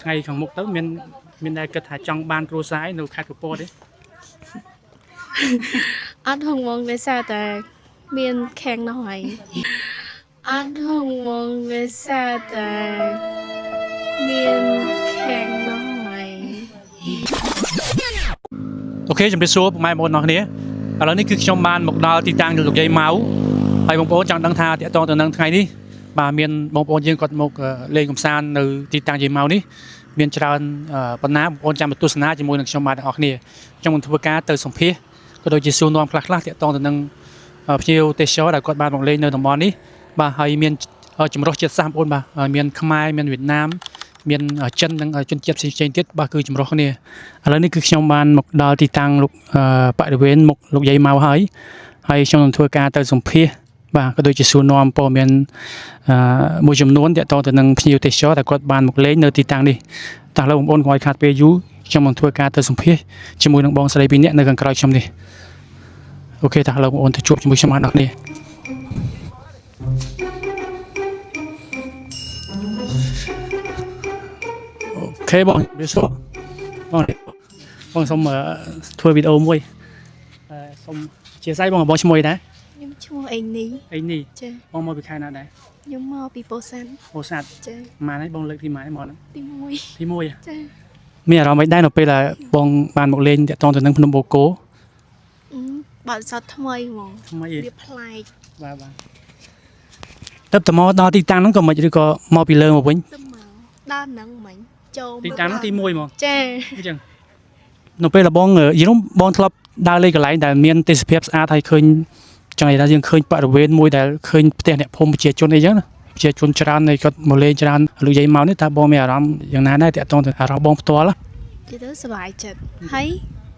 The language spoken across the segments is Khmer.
ថ្ងៃខាងមុខទៅមានដែលគិតថាចង់បានគ្រួសារឯនៅខេត្តកំពតទេ អត់ហងមកដោយសារតែមានខាងនោះហើយអត់ហងមកដោយសារតែមានខាងនោះហើយ OK ជំរាបសួរពុកម៉ែបងប្អូនទាំងអស់គ្នាឥឡូវនេះគឺខ្ញុំបានមកដល់ទីតាំងលោកយាយម៉ៅហើយបងប្អូនចង់ដឹងថាតាក់ទងទៅនឹងថ្ងៃនេះបាទមានបងប្អូនយើងគាត់មកលេងកម្សាន្តនៅទីតាំងយាយម៉ៅនេះមានច្រើនប៉ុណ្ណាបងប្អូនចាំមកទស្សនាជាមួយនឹងខ្ញុំបាទទាំងអស់គ្នាខ្ញុំនឹងធ្វើការទៅសម្ភាសក៏ដូចជាសួរនាំខ្លះៗតាក់ទងទៅនឹងភ្ញៀវទេសចរដែលគាត់បានមកលេងនៅតំបន់នេះបាទហើយមានចម្រុះជាតិសាសន៍បងប្អូនបាទហើយមានខ្មែរមានវៀតណាមមានចិននិងជនជាតិផ្សេងៗទៀតបាទគឺចម្រុះគ្នា ឥឡូវនេះគឺខ្ញុំបានមកដល់ទីតាំងលោកបរិវេណមុខលោកយាយម៉ៅហើយហើយខ្ញុំនឹងធ្វើការទៅសម្ភាសបាទក៏ដូចជាសួរនាំព័ត៌មានអឺមួយចំនួនទាក់ទងទៅនឹងភ្ញៀវទេសចរដែលគាត់បានមកលេងនៅទីតាំងនេះតោះឥឡូវបងប្អូនកុំឲ្យខាតពេលយូរខ្ញុំនឹងធ្វើការទៅសម្ភាសជាមួយនឹងបងស្រីពីរនាក់នៅខាងក្រោយខ្ញុំនេះ OK តោះឥឡូវបងប្អូនទៅជួបជាមួយខ្ញុំបានអរគ្នា OK បងជំរាបសួរបង បងសូមធ្វើវីដេអូមួយសូមអធិស្ឋានបងបងឈ្មោះអីដែរ ខ្ញុំឈ្មោះអេងនី អីនេះ ចា បងមកពីខេត្តណាដែរ ខ្ញុំមកពីពោធិ៍សាត់ ពោធិ៍សាត់ ចា ម៉ានហើយបងលើកទីម៉ានហើយមកហ្នឹង ទី1 ទី1 ចា មានអារម្មណ៍អីដែរនៅពេលដែលបងបានមកលេងតាក់ទងទៅនឹងភ្នំបូកគោ អឺបទពិសោធន៍ថ្មីហ្មង ថ្មី វាប្លែក បាទបាទទៅតមកដល់ទីតាំងហ្នឹងក៏មិនឬក៏មកពីលើមកវិញ ទៅមកដល់ហ្នឹងមិញចូល ទីតាំងហ្នឹងទី1ហ្មង ចា អញ្ចឹងនៅពេលដែលបងយល់បងធ្លាប់ដើរលេងកន្លែងដែលមានទេសភាពស្អាតហើយឃើញចង់និយាយថាយើងឃើញបរិវេណមួយដែលឃើញផ្ទះអ្នកភូមិប្រជាជនអីចឹងណាប្រជាជនច្រើននៃគាត់មកលេងច្រើនលោកយាយមកនេះតើបងមានអារម្មណ៍យ៉ាងណាដែរតាក់ទងទៅអារម្មណ៍បងផ្ទាល់ណា និយាយទៅសប្បាយចិត្តហើយ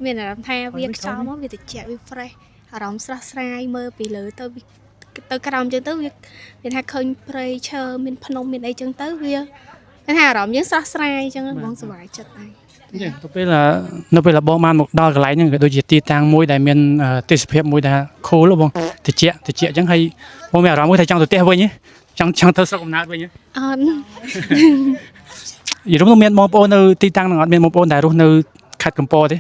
មានអារម្មណ៍ថាវាខ្យល់មកវាត្រជាក់វា fresh អារម្មណ៍ស្រស់ស្រាយមើលពីលើទៅវាទៅក្រោមអញ្ចឹងទៅវាមានថាឃើញព្រៃឈើមានភ្នំមានអីចឹងទៅវាមានថាអារម្មណ៍យើងស្រស់ស្រាយអញ្ចឹងបងសប្បាយចិត្តហើយ អញ្ចឹងទៅពេលនៅពេលដែលបងបានមកដល់កន្លែងហ្នឹងក៏ដូចជាទីតាំងមួយដែលមានទេសភាពមួយដែល cool បងត្រជាក់ត្រជាក់អញ្ចឹងហើយបងមានអារម្មណ៍មួយថាចង់ទៅផ្ទះវិញហ៎ចង់ទៅស្រុកកំណើតវិញហ៎ អត់ យល់មានបងប្អូននៅទីតាំងហ្នឹងអត់មានបងប្អូនដែលរស់នៅខេត្តកំពតទេ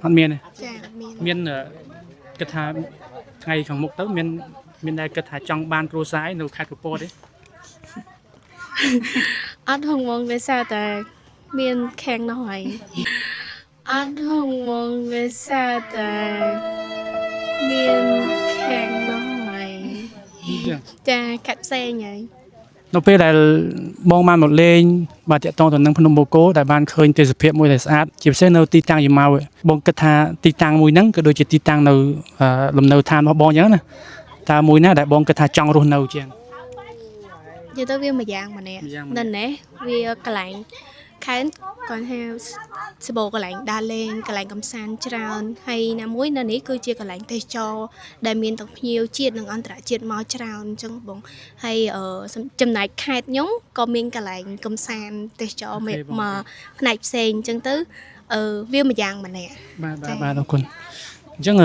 អត់មានទេ ចាមាន មានគិតថាថ្ងៃខាងមុខទៅមានដែលគិតថាចង់បានគ្រួសារឯនៅខេត្តកំពតទេ អត់ហងមកដោយសារតែមានខាងនោះហើយអត់ហងមកដោយសារតែមានខាងនោះហើយចាកាត់ផ្សេងហើយ នៅពេលដែលបងបានមកលេងបាទតាក់ទងទៅនឹងភ្នំបូកគោដែលបានឃើញទេសភាពមួយដែលស្អាតជាពិសេសនៅទីតាំងយម៉ៅបងគិតថាទីតាំងមួយហ្នឹងក៏ដូចជាទីតាំងនៅលំនៅឋានរបស់បងអញ្ចឹងណាតើមួយណាដែលបងគិតថាចង់រស់នៅជាង និយាយទៅវាមួយយ៉ាងម្នាក់ ម្យ៉ាងម្នាក់ នៅនេះវាកន្លែងខែនគាត់ថាសបោកន្លែងដើរលេងកន្លែងកំសាន្តច្រើនហើយណាមួយនៅនេះគឺជាកន្លែងទេសចរណ៍ដែលមានទាំងភ្ញៀវជាតិនិងអន្តរជាតិមកច្រើនអញ្ចឹងបងហើយចំណែកខេត្តខ្ញុំក៏មានកន្លែងកំសាន្តទេសចរណ៍ OK បង មកផ្នែកផ្សេងអញ្ចឹងទៅវាមួយយ៉ាងម្នាក់ បាទបាទ ចា៎ បាទអរគុណអញ្ចឹង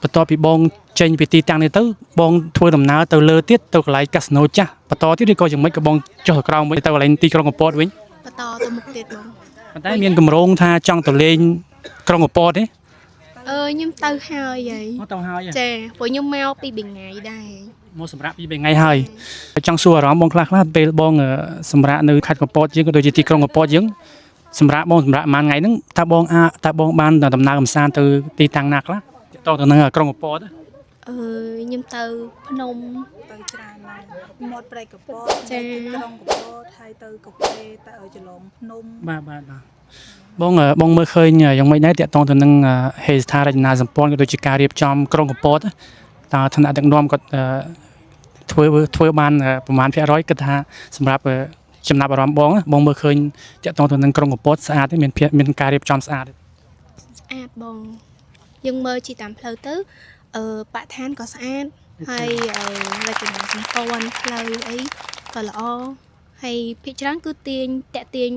បន្ទាប់ពីបងចេញពីទីតាំងនេះទៅបងធ្វើដំណើរទៅលើទៀតទៅកន្លែងកាស៊ីណូចាស់បន្តទៀតឬក៏យ៉ាងម៉េចក៏បងចុះទៅក្រោមវិញទៅកន្លែងទីក្រុងកំពតវិញ បន្តទៅមុខទៀតបង ប៉ុន្តែមានកម្រងថាចង់ទៅលេងក្រុងកំពតទេ ខ្ញុំទៅហើយហើយ មកទៅហើយហ៎ ចាព្រោះខ្ញុំមកពីរថ្ងៃដែរ មកសម្រាប់ពីរបីថ្ងៃហើយចង់សួរអារម្មណ៍បងខ្លះខ្លះពេលបងសម្រាប់នៅខេត្តកំពតយើងក៏ដូចជាទីក្រុងកំពតយើងសម្រាប់បងសម្រាប់ប្រហែលថ្ងៃហ្នឹងតើបងអាចតើបងបានដំណើរកម្សាន្តទៅទីតាំងណាខ្លះទាក់ទងទៅនឹងក្រុងកំពតហ៎ ខ្ញុំទៅភ្នំ ទៅច្រើនណាស់មាត់ព្រែកកពត ចា ទៅទីក្រុងកពតហើយទៅកាហ្វេទៅឲ្យចលងភ្នំ បាទបាទបាទបងបងមើលឃើញយ៉ាងម៉េចដែរតាក់ទងទៅនឹងហេដ្ឋារចនាសម្ព័ន្ធក៏ដូចជាការរៀបចំក្រុងកំពតតើឋានៈដឹកនាំគាត់ធ្វើធ្វើបានប្រមាណភាគរយគិតថាសម្រាប់ចំណាប់អារម្មណ៍បងបងមើលឃើញតាក់ទងទៅនឹងក្រុងកំពតស្អាតទេមានភាពមានការរៀបចំស្អាតទេ ស្អាតបងយើងមើលជិះតាមផ្លូវទៅបរិស្ថានក៏ស្អាតហើយរចនាសម្ព័ន្ធផ្លូវអីក៏ល្អហើយភាគច្រើនគឺទាញតាក់ទាញ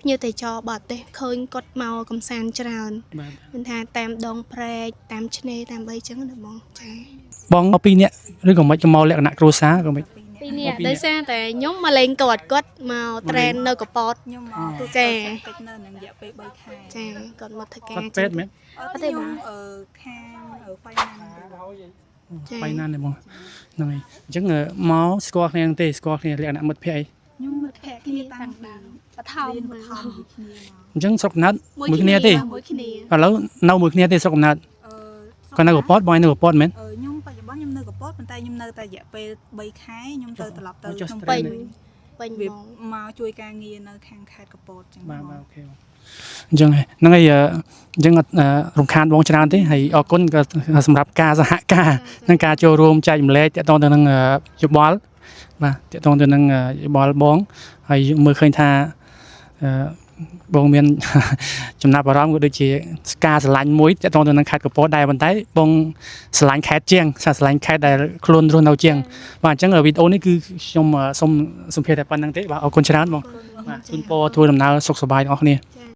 ភ្ញៀវទេសចរបរទេសឃើញគាត់មកកំសាន្តច្រើន បាទ មិនថាតាមដងព្រែកតាមឆ្នេរតាមអីចឹងណាបងចា បងមកពីរនាក់ឬក៏មិនក៏មកលក្ខណៈគ្រួសារក៏មិន ពីរ ពីរនាក់ដោយសារតែខ្ញុំមកលេងគាត់គាត់មក train នៅកពត ខ្ញុំមកទស្ស ចា នកិច្ចនៅនឹងរយៈពេល3ខែ ចាគាត់មកធ្វើការ គាត់ពេទ្យមែន អត់ទេបងអឺខាង finance ចា បាយណាស់នេះបងហ្នឹងហើយអញ្ចឹងមកស្គាល់គ្នាហ្នឹងទេស្គាល់គ្នាលក្ខណៈមិត្តភក្តិអី ខ្ញុំមិត្តភក្តិគ្នាតាំងពី បឋម រៀនបឋមមួយគ្នាមក អញ្ចឹងស្រុកកំណើតមួយគ្នាទេ មួយគ្នា ឥឡូវនៅមួយគ្នាទេស្រុកកំណើត អឺ គាត់នៅកពតបងឯងនៅកពតមែន អឺខ្ញុំបច្ចុប្បន្នខ្ញុំនៅកពតប៉ុន្តែខ្ញុំនៅតែរយៈពេល3ខែខ្ញុំទៅត្រឡប់ទៅ ចុះ ភ្នំ ពេញ ពេញវិញ ពេញ វា ហ្មង មកជួយការងារនៅខាងខេត្តកពតចឹង បាទ បង បាទអូខេបងអញ្ចឹងហើយហ្នឹងហើយអញ្ចឹងអត់រំខានបងច្រើនទេហើយអរគុណក៏សម្រាប់ការសហការនិងការចូលរួមចែករំលែកទាក់ទងទៅនឹងយោបល់បាទទាក់ទងទៅនឹងយោបល់បងហើយមើលឃើញថាអឺបងមាន ចំណាប់អារម្មណ៍ក៏ដូចជាការស្រឡាញ់មួយទាក់ទងទៅនឹងខេត្តកពតដែរប៉ុន្តែបងស្រឡាញ់ខេត្តជាងស្រឡាញ់ខេត្តដែលខ្លួនរស់នៅជាងបាទអញ្ចឹងវីដេអូនេះគឺខ្ញុំសូមសម្ភាសតែប៉ុណ្្នឹងទេបាទអរគុណច្រើនបងបាទជូនពរធ្វើដំណើរសុខសប្បាយទាំងអស់គ្នា ចា